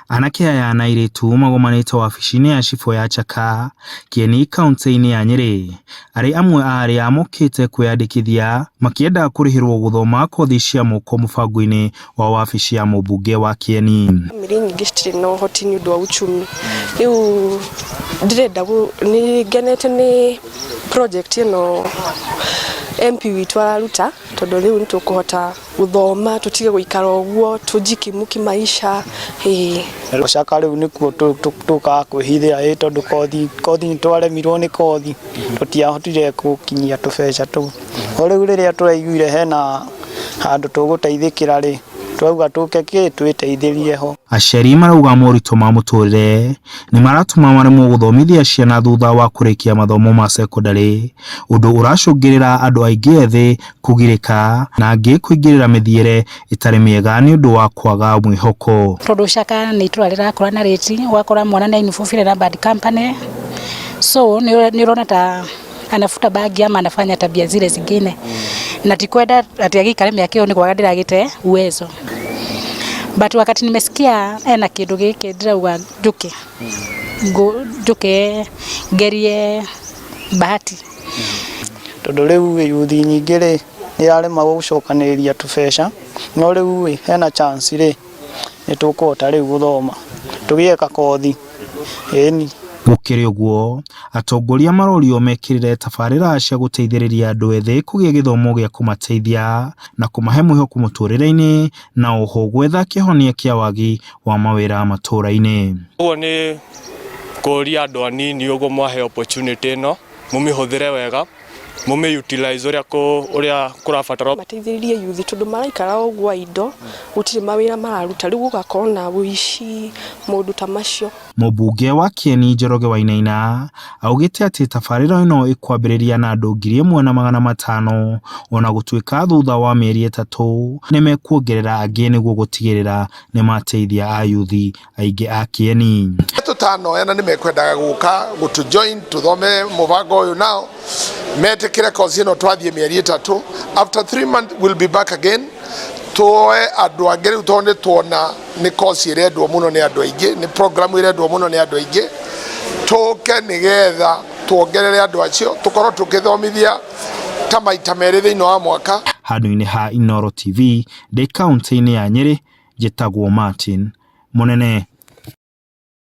Anake aya na airĩtu magomanĩte wabici-inĩ ya cibũ ya Chaka, Kieni kauntĩ-inĩ ya Nyĩrĩ, arĩ amwe a arĩa mokĩte kwĩyandĩkithia makĩenda kũrĩhĩrwo gũthoma kothi cia moko mũbango-inĩ wa wabici ya mũmbunge wa Kieni. Bamĩrĩ nyingĩ citirĩ na ũhoti nĩ ũndũ wa uchumi rĩu ndĩrenda nĩ ngenete nĩ project ĩno MP witũ araruta tondũ rĩu nĩ tũkũhota gũthoma tũtige gũikara ũguo tũjikimu kimaisha ĩĩ. Gũcaka rĩu nĩkuo tũkaga kwĩhithĩra ĩ tondũ kothi kothi nĩ twaremirwo nĩ kothi tũtiahotire gũkinyia tũbeca tũu. O rĩu rĩrĩa tũraiguire hena handũ tũgũteithĩkĩra rĩ, twauga tũke kĩ twĩteithĩrie ho. Aciari marauga moritũ ma mũtũrĩre nĩ maratũma maremwo gũthomithia ciana thutha wa kũrĩkia mathomo ma cekondarĩ, ũndũ ũracũngĩrĩra andũ aingĩ ethĩ kũgirĩka na angĩ kũingĩrĩra mĩthiĩre ĩtarĩ mĩega nĩ ũndũ wa kwaga mwĩhoko. Tondũ Caka nĩ itũra rĩrakũra na rĩti, ũgakora mwana nĩ ainibũbire na bad company, so nĩ ũrona ta anafuta bangi ama anafanya tabia zile zingine na tikwenda ati agĩikare mĩaka ĩyo nĩ kwaga ndĩragĩte uwezo but wakati nimesikia ena kĩndũ gĩkĩ ndĩrauga njũke njũke ngerie bahati. Tondũ rĩu yuthi nyingĩ rĩ nĩ iraremagwo gũcokanĩrĩria tũbeca no rĩu ĩ hena chance rĩ nĩ tũkũhota rĩu gũthoma tũgĩe kakothi ĩni. Gũkĩrĩ ũguo, atongoria marorio mekĩrĩre tabarĩra cia gũteithĩrĩria andũ ethĩ kũgĩa gĩthomo gĩa kũmateithia na kũmahe mwĩhoko mũtũrĩre-inĩ na oho gwetha kĩhonia kĩa wagi wa mawĩra matũra-inĩ. Ũguo nĩ kũria andũ anini ũguo mwahe opportunity ĩno mũmĩhũthĩre wega mũmĩ utilize ũrĩa ũrĩa kũrabatarwo. Mateithĩrĩrie yuthi tondũ maraikara o ũguo indo gũtirĩ mawĩra mararuta rĩu gũgakorwo na ũici maũndũ ta macio. Mũmbunge wa Kieni Njoroge Wainaina augĩte atĩ tabarĩra ĩno ĩkwambĩrĩria na andũ 1500 ona gũtuĩka thutha wa mĩeri 3 nĩmekuongerera angĩ nĩguo gũtigĩrĩra nĩmateithia ayuthi aingĩ a Kieni. Tũtanoya na nĩmekwendaga gũka gũtũ join tũthome mũbango ũyũ nao metĩkĩre kosi ĩno twathiĩ mĩeri 3 after 3 months we'll be back again tuoe andũ angĩ rĩu tondũ nĩ tuona nĩ kosi ĩrendwo mũno nĩ andũ aingĩ nĩ program ĩrendwo mũno nĩ andũ aingĩ tũke nĩgetha tuongerere andũ acio tũkorwo tũkĩthomithia ta maita merĩ thĩinĩ wa mwaka. Handũ-inĩ ha Inooro TV ndĩ kauntĩ-inĩ ya Nyĩrĩ, njĩtagwo Martin Mũnene.